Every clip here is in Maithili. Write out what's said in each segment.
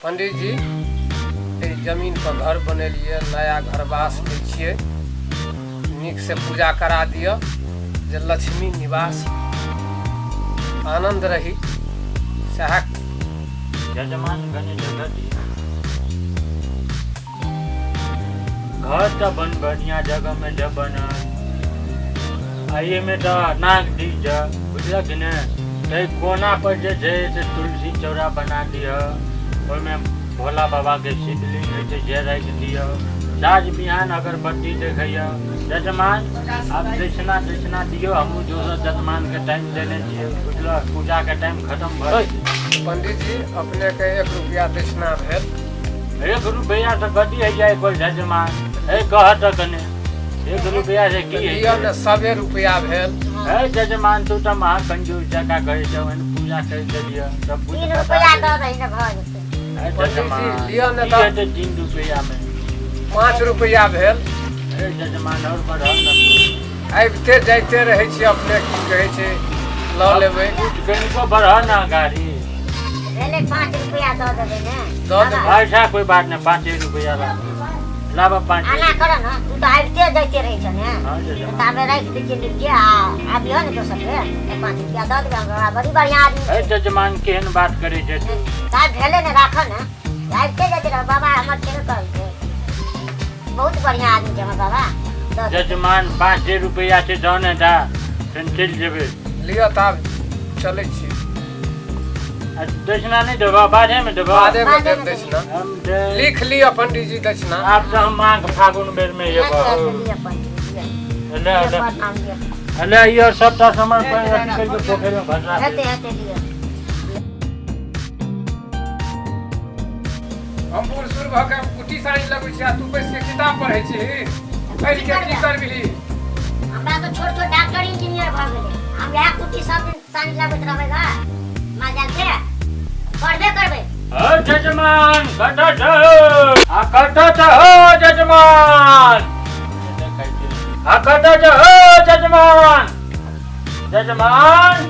पंडित जी एहि जमीन पर घर बनेलियै, नया घरवास लै छियै, नीक से पूजा करा दिअ जे लक्ष्मी निवास आनंद रही, सएह। जजमान कने जगह दिअ। घर तऽ बन बढ़िया जगह में जब बनल, आ एहिमे तऽ नाग दी जा, बुझलक कि ने? एहि कोना पर जे छै से तुलसी चौरा बना दिअ, ओहिमे भोला बाबाके शिवलिंग होइ छै जे राखि दिअ। साँझ बिहान अगरबत्ती देखैए। जजमान, आब दक्षिणा दक्षिणा दियौ। हमहूँ दोसर जजमानके टाइम देने छियै, बुझलक? पूजाके टाइम खतम भऽ जेतै। पंडित जी, अपनेके 1 रुपया दक्षिणा भेल। 1 रुपैआ तऽ कथी होइए कोइ जजमान? हे, कह तऽ कने, 1 रुपैआ से की होइ लिअ ने, सबे रुपया भेल। हे जजमान, तू तऽ महा कंजूस जकाँ कहै छौ, एहन पूजा करि देलियै सब कुछ। 3 रुपैआ दऽ दही ने, भऽ जेतै। हे पंडीजी, जजमान, लिअ ने की तऽ। हेतै 3 रुपैआ मे? 5 रुपया भेल। हे जजमान, आओर बढ़ल ने। आबिते जाइते रहै छी अपने, की कहै छै, लऽ लेबै। कुछ कनिको बढ़ल ने गाड़ी। भेलै, 5 रुपैआ दऽ देबै ने। दऽ देबै। अच्छा, कोई बात नहीं, 5 रुपैआ लाबऽ, लाबऽ 5। आना कर ने, तू तऽ आबिते जाइते रहै छ ने। हाँ जजमान। ताबे राखि दै छियै लिखके, आ आबिह ने दोसर बेर तऽ 5 रुपैआ दऽ देबै। हमरा बड़ी बढ़िआँ आदमी हे छै। जजमान, केहन बात करै छै तू? ताब भेलै ने, राखऽ ने, आबिते जाइते रह। बाबा हमर छेबे करल छै, बहुत बढ़िआँ आदमी छै हमर बाबा, दऽ देबै। जजमान, 5 रुपैआ छै, दऽ ने दा, फेर चलि जेबै। लिअ, ताब चलै छी। आ दक्षिणा नहि देबऽ? बादे मे देबऽ? बादे मे बादे देब मे। दक्षिणा। हम दे- लिख लिअ पंडीजी दक्षिणा। आब तऽ हम माघ फागुन बेर मे एबऽ। अच्छा, लिअ पंडीजी, लिअ। ले लिअ, ले। प्रणाम लिअ। ले, ई सबटा सामान पर अथी करि कऽ पोखरि मे भसा दे। हेतै, हेतै, लिअ। हम बूढ़ सूढ़ भऽ के कुट्टी साड़ी लगबै छी आ तू बैस के किताब पढ़ै छी। पढ़ि के की करबिही? हमरा तऽ छोट छोट डॉक्टर इंजीनियर भऽ गेलै, हम इएह कुट्टी सब दिन सानी लगबैत रहबै गा? माल जाल के पढ़बे करबै। ओ जजमान, कतऽ छहो? आ कतऽ छहो जजमान? आ कतऽ छहो जजमान? जजमान,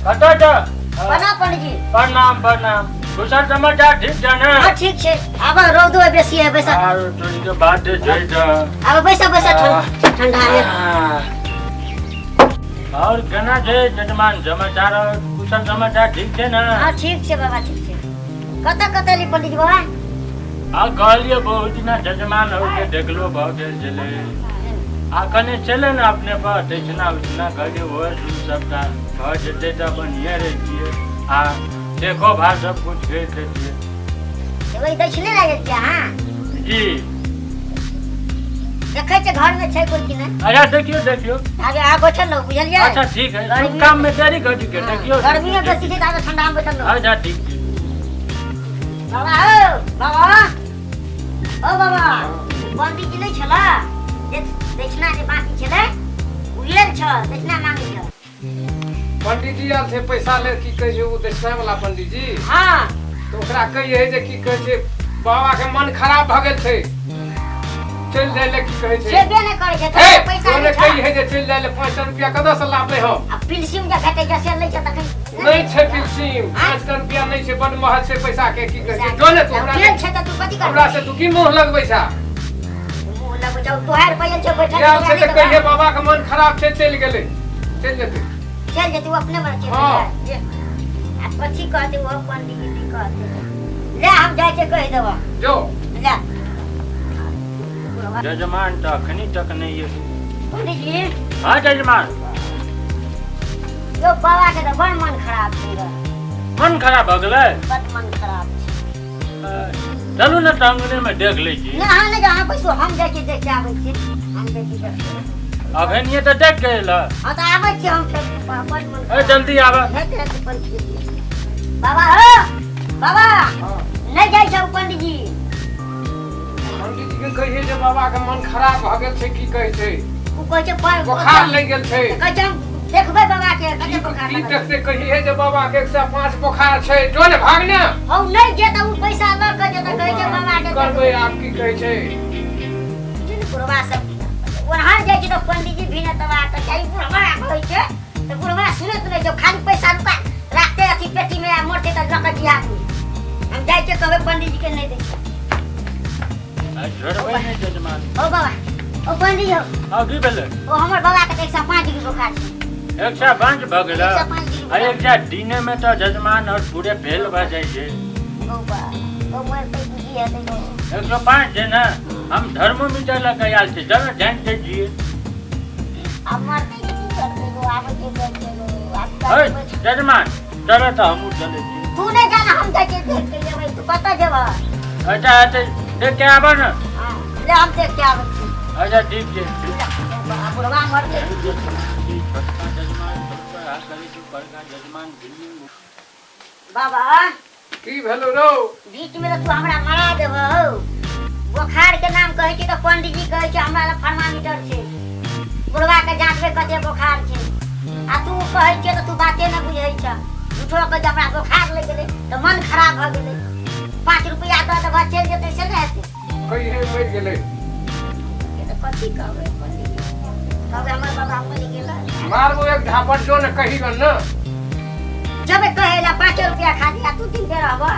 कतऽ छ? प्रणाम पंडीजी। प्रणाम, प्रणाम। कुशल समाचार ठीक छै ने? हाँ, ठीक छै। आब रौदो बेसी है, बैसा। आर तोरी के बात छै तऽ। आब बैसा, बैसा, ठंडा है। और केना छै जजमान, समाचार और कुशल समाचार ठीक छै ने? हाँ, ठीक छै बाबा, ठीक छै। कतऽ कतऽ ली पंडीजी बाबा? आ कहलियै बहुत दिना जजमान हो के देखलो भऽ गेल छलै, आ कने छलै ने अपने पर दक्षिणा उक्षिणा, कहलियै ओहे सुन सबटा भऽ जेतै तऽ बढ़िएँ रहितियै, आ देखो भार सब कुछ करि दैतियै। वही दक्षिणे लागि जाइ छियै अहाँ? जी। देखै छियै घर में छै कोई कि नहि। अच्छा, देखियौ, देखियौ। आगे आगे बैठल रहू, बुझलियै? अच्छा, ठीक है। शुभ काम में देरी कर दी के देखियौ। गर्मियो बेसी छै तऽ आगे ठंडा में बैठल रहू। अच्छा, ठीक छै। बाबा हो बाबा, ओ बाबा, पंडीजी नहि छला जे दक्षिणा जे बाकी छलै, ओ आयल छल, दक्षिणा मांगै छल। पंडीजी आयल छै पैसा ले, की कहै छै, ओ दक्षिणा वाला पंडीजी? हाँ। तऽ ओकरा कहिए जे की कहै छै, बाबा के मन खराब भऽ गेल छै, चलि जाइ ले, की कहै छै। जेबे नहि करै छै। हे, तोरा पैसा तोरे नहि छौ। कहिए जे चलि जाइ ले, 500 रुपया कतऽ से लाबबै हम? आ पिलसिम जे भेटै छै से लै छै तखन। नहि छै पिलसिम, 500 रुपया नहि छै, बड महग छै पैसा के, की कहै छै, जो ने तू हमरा। गेल छै तऽ तू कथी हमरा करबी? से तू की मुँह लगबै छा? मुँह लगबै छौ, तोहार पैल छै बैठल। गेल छै तऽ कहिए बाबा के मन खराब छै, चलि गेलै, चलि जेतै। चलि जेतै, ओ अपने मन चलि हाँ। जेतै। आ कथी कहतै ओ पंडीजी, नहि कहतै? ले, हम जाइ छियै, कहि देबऽ। जो। ले। जजमान तऽ अखनी तक नहि एलै। पंडीजी। हाँ जजमान। यो बाबा के तऽ बड़ मन खराब छै रे। मन खराब भऽ गेलै? बड़ मन खराब छै। चलू ने तऽ अंगने मे देख लै छी। नहि, अहाँ नहि जाउ, अहाँ बैसू, हम जाइ छी, देख के आबै छी, हम जाइ छी देख के। अखन ये तऽ देख के एलऽ। हाँ, तऽ आबै छी हम फेर, बड़ मन ए जल्दी आबऽ। हेतै, हेतै पंडीजी। बाबा हो बाबा। नहि जाइ छौ पंडीजी? पंडीजी के कहिए जे बाबा के मन खराब भऽ गेल छै, की कहै छै। ओ कहै छै पर बोखार लागि गेल छै। कहै छै हम देखबै बाबा के, कते बोखार की लागल छै। देखते? कहिए जे बाबा के 105 बोखार छै, जो ने, भाग ने। हौ, नहि जेतै ओ, पैसा लऽ कऽ जेतै, कहै छै बाबा के की करबै आब, की कहै छै? बुझू ने, बुढ़वा सब ओनहर जाइ छै तऽ पंडीजी भी ने तबाह करै छै। ई बुढ़वा कहै छै तऽ बुढ़वा सुनैत नहि छै, खाली पैसा रुपा राखते अथी पेटी मे, आ मरते तऽ लऽ कऽ जिया आदमी। हम जाइ छियै कहबै पंडीजी के नहि दै छै। आ झोरबै नहि जजमान। ओ बाबा, ओ पंडीजी हो। हँ, की भेलै? ओ हमर बाबा के तऽ 105 डिग्री बोखार छै। 105 भऽ गेल? 105 डिग्री। आ 100 दिने मे तऽ जजमान और पूरे फेल भऽ जाइ छै। ओ बा, ओ मरतै की हेतै गो? 105 छै ने, हम थर्मोमीटर लऽ कऽ आयल छी, चलो जानि दै छियै। आब मरतै की की करतै गो? आबै छै जाइ छै गो आब। है जजमान, चलो तऽ हमहूँ चलै छी। तू नहि जाना, हम जाइ छियै, देख के एबै। तू कतऽ जेबह? अच्छा अच्छा, देख के आबऽ ने। हँ, ले, हम देख के आबै छी। अच्छा, ठीक छै। आ बुढ़वा मरतै की? ई छोटका जजमान छोटका हाथ करै छै, बड़का जजमान दिल्ली। बाबा। की भेलो रौ? बीच में तऽ तू हमरा मरा देबह हौ। बोखार के नाम कहै छै तऽ पंडीजी कहै छै हमरा लग थर्मामीटर छै, बुढ़वा के जाँचबै कते बोखार छै। आ तू कहै छियै तऽ तू बाते नहि बुझै छ। झूठो के जे हमरा बोखार लागि गेलै तऽ मन खराब भऽ गेलै। 5 रुपैआ दऽ देबह, चलि जेतै, से नहि हेतै। कहिए मरि गेलै? ई तऽ कथी कहबै पंडीजी? कहबै हमर बाबा मरि गेलै? मारबो एक झापट, जो ने कही गन ने। जब कहै ला 5 रुपैआ खाली आ तू दिन रहबह।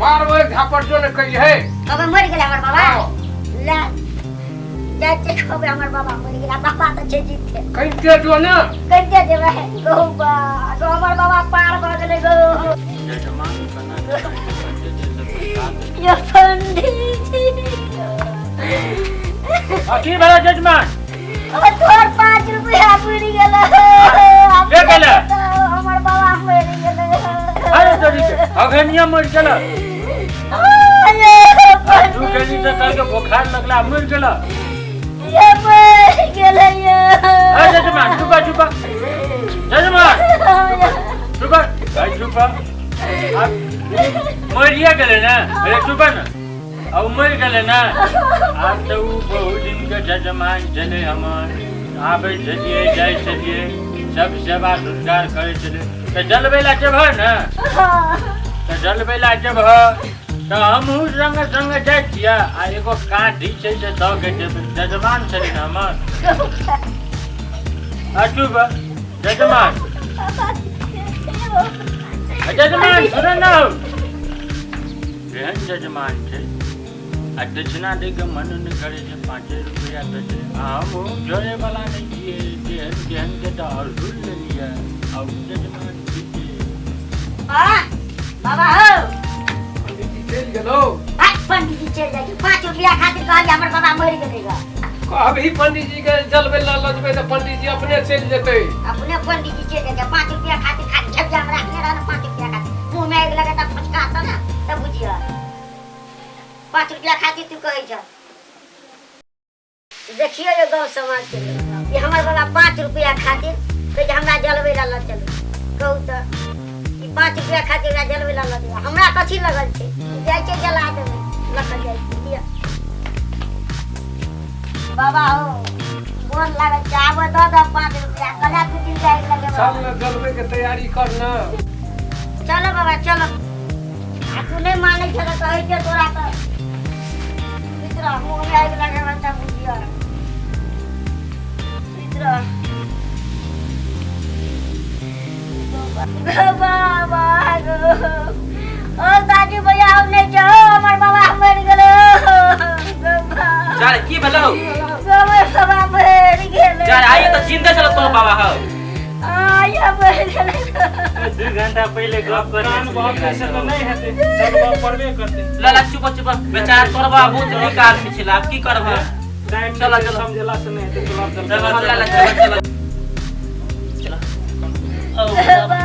मारबो एक झापट, जो ने कही है। कहबै मरि गेलै हमर बाबा? हँ। ले जाइ छियै, कहबै हमर बाबा मरि गेलै। बाबा तऽ छै जीते। कहिते जो ने। कहिते जेबै गो बा गो, हमर बाबा पार भऽ गेलै गो। जजमान बना के पंडित जी से पैसा दे। यो पंडीजी। आ की भेलै जजमान? ओ तोहर 5 रुपैआ पुरि गेलै। ले गेलै? हमर बाबा मरि गेलै। अरे तोरी के, अघनिया मरि गेल? अरे। तू गेली तऽ कहलकै बोखार लगला, मरि गेल। ये मरि गेलै ये। अरे जजमान, चुप चुप, जजमान चुप, अरे चुप। आब मरिया गेलै ने? अरे चुप ने। अब मरि गेलै ने, आब तऽ ओ बहुत दिनके जजमान छलै हमर। आबै छलियै, जाइ छलियै, सब सेवा सत्कार करै छलै। तऽ जलबै लए जेबह ने? तऽ जलबै लए जेबह तऽ हमहूँ संगे संगे जाइ छियै आ एगो काँठी छै से दऽ के जेबै। जजमान छलै ने हमर। आ चुप जजमान, आ जजमान सुन ने हौ। केहन जजमान छै? आ दक्षिणा दै के मन नहि करै छै, 5 रुपैआ देतै। आ हमहूँ जोड़ैवला नहि छियै। केहन केहन के तऽ अड़हुल लेलियै आ ओ जजमान ठीक छै। बाबा हो। पंडीजी चलि गेलौ? भाइ, पंडीजी चलि जाइ छै। 5 रुपैआ खातिर कहलियै हमर बाबा मरि गेलै ग। कहबही पंडीजी के जलबै लए लऽ जेबै तऽ पंडीजी अपने चलि जेतै। अपने पंडीजी चलि जाइ छै। 5 रुपैआ खातिर खाली झपिया मे राखने रह ने। 5 रुपैआ खातिर मुँह मे आगि लगे तऽ फुचका तऽ ने तऽ बुझिय। 5 रुपैआ खातिर तू कहै छ। देखियौ ये गाँव समाज के लोग, ई हमर बाबा 5 रुपैआ खातिर कहै छै हमरा जलबै लए लऽ चलू। कहू तऽ, ई 5 रुपैआ खातिर एकरा जलबै लए लऽ जेबै? हमरा कथी लगल छै? जाइ छै जला देबै, लऽ कऽ जाइ छै। दिअ बाबा हो, गोर लागल छै, आब दऽ दऽ 5 रुपैआ। कला 2 दिन जाइ लगेबै। चल ने, जलबै के तैयारी कर ने। चलो बाबा, चलो। आ तू नहि मानै छह तऽ कहै छियौ तोरा तऽ सुति रह, मुँहमे आगि लगेबै तऽ बुझियह। सुति रह गो बाबा गो। ओ दादी भैया, हम नहि चाहो, हमर बाबा मरि गेलो गो बाबा। चल, की भेलौ? गो बाबा मरि गेलै। चल, आइए तऽ जिंदे छल तोर बाबा हौ। आइए मरि गेलै। 2 घंटा पहिले गप कान बहकै से तऽ नहि हेतै, चलबऽ पड़बे करतै। लला, चुप चुप। बेचारा तोर बाबा बहुत नीक आदमी छल, आब की करबह? टाइम चलो, चलो। समझेला से नहि हेतै, चलब। चल चल। लला, चल चल चल। ओ बाबा।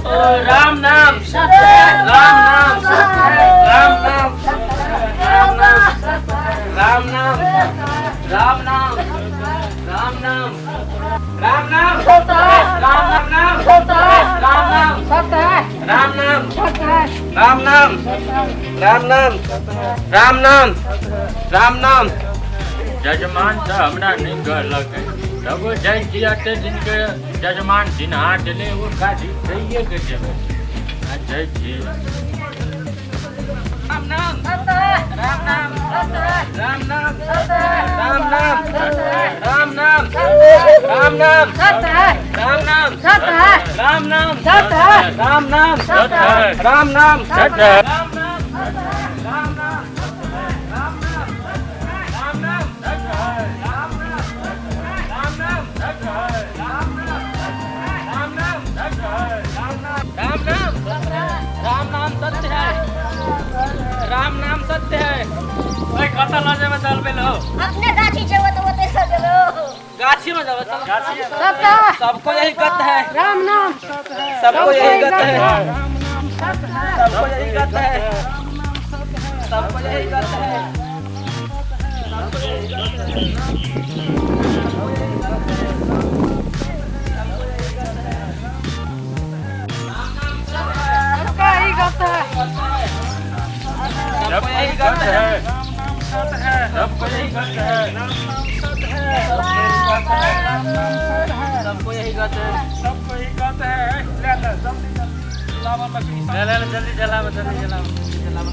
ओ राम नाम सत्य है, राम नाम सत्य है, राम नाम सत्य है, राम नाम सत्य है, राम नाम, राम नाम, राम नाम, राम नाम सत्य है, राम नाम नाम सत्य है, राम नाम सत्य है, राम नाम सत्य है, राम नाम, राम नाम, राम नाम, राम नाम। जजमान तऽ हमरा नहि कहलक, तब जाइ छी। एते दिनके जजमान चिन्हा छलै, ओ काज दैए के जेबै। आ जाइ छी। राम नाम, राम नाम, राम नाम, राम नाम, राम नाम। राम नाम सत्य है। राम नाम सत्य है। राम नाम सत्य है। राम नाम सत्य है। राम नाम सत्य है। राम नाम राम नाम राम नाम राम नाम राम नाम राम नाम राम नाम राम नाम राम नाम राम नाम राम नाम सत्य है, राम नाम सत्य है। ओए कतऽ लऽ जेबै चलबै लहो? अपने गाछी छै ओतऽ, ओतऽ से जेबै। गाछी में जाबे चल। सत्य है। सबको यही गत है, राम नाम सबको यही गत है, सबको यही गत है, सबको यही गत है, सबको यही गत है, सबका यही गत है। सबको यही गत है, सबको यही गत है। सबको यही गत है, सबको यही गत है। ले ले जल्दी जल्दी लावा लकड़ी सब। ले ले जल्दी जलाबो, जल्दी जलाबो, जल्दी जलाबो।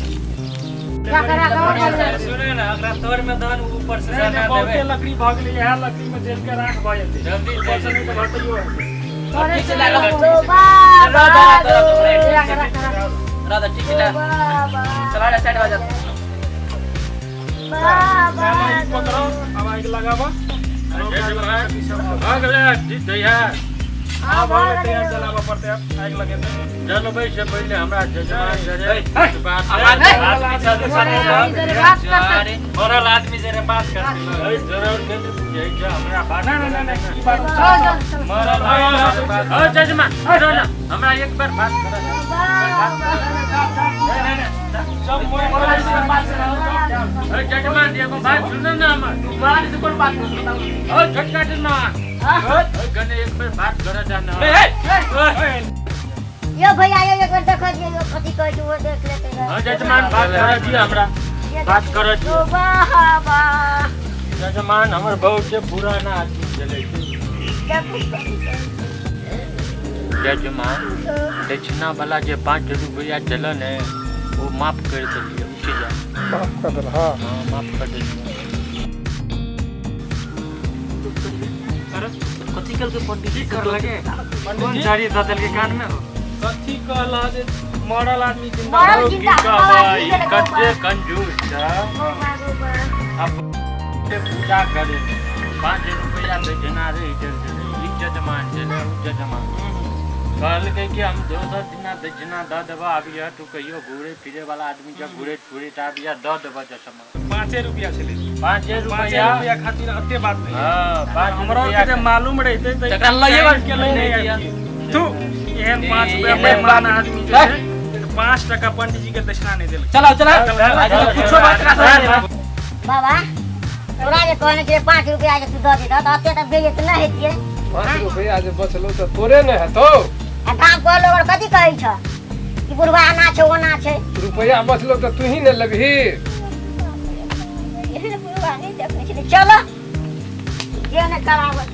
सुने ना, ओकरा तोर में दहन ऊपर से नहीं, नहीं, जना बहुते देबै। लकड़ी भऽ गेलै, इएह लकड़ी में जल के राख भऽ जेतै। जल्दी ऊपर से नहीं तऽ भटैयो हेतै। ठीक छै, लागल। बाबा राधा ठीक है, चला रे साइड हो जा। बाबा ले ले, ई पकड़ो, अब आगि लगाबऽ। भऽ गेलै दैया। हाँ, भऽ गेलै तैयार, जलाबऽ पड़तै आब, आगि लगेतै। जलबै से पहिले हमरा जजमान जरे बात मरल आदमी जरे बात करतै। जरूर के बुझै छै हमरा बात। नहीं नहीं नहीं नहीं, ई बात मरल ओ जजमान सुनो ना, हमरा एक बार बात करऽ। नहीं नहीं नहीं, सब मोर मरल से बात ओ जजमान एगो बात सुनो ना हमर। बात से कोन बात करतौ? ओ झटका ना, ओ गने एक बार बात करऽ जाना। यो भैया यो एक बेर देखो दियो, यो कथी कहै छै ओ देख लेते। हाँ जजमान, बात करऽ दिअ हमरा, बात करऽ दिअ। बाबा जजमान हमर बहुत से पुराना आदमी छलै। जजमान दक्षिणा वाला जे 5 रुपया देलन है वो माफ कर देलिए, उठ जा। माफ कर देल। हाँ हाँ माफ कर देलिए। कथी कल के पंडित की कर लगे कोन झाड़ी दऽ देलकै कान में हो? कथी कहला जे मरल आदमी जिंदा मरल हो, की जिंदा कहबै, ई कते कंजूस छै। अब के पूजा करे 5 रुपया दक्षिणा रहि गेल छलै। ई जजमान छलै, ओ जजमान कहलकै कि हम दोसर दिना दक्षिणा दऽ देबऽ, अबिह तू कहियो घूरे फिरे वाला आदमी जब घूरे फिरे तऽ अबिह दऽ देबऽ जजमान। 5 रुपया छलै। 5 5 रुपया रुपया खातिर अते बात नहीं। हाँ 5 हमरा रुपया के जे मालूम रहितै तऽ तकरा लइए के लै नहि आबितियै। तू एहन 5 रुपया एहन बेईमान आदमी जे छै, 5 टका पंडित जी के दक्षिणा नहि देलकै। चलाओ चलाओ, चल, चल, आज तो कुछो बात करा सकते। बाबा तोरा जे कहने छलै 5 रुपया जे तू दऽ देतह तऽ अते तऽ बेइज्जत नहि हेतियै। 5 रुपया जे बचलो तऽ तोरे ने हेतौ। आ गाम पर लोग कथी कहै छ कि बुढ़वा एना छै ओना छै। रुपया बचलो तऽ तू ही ने लेबही। एहन बुढ़वा नहि देखने छलै। चलो जे ने कराबऽ।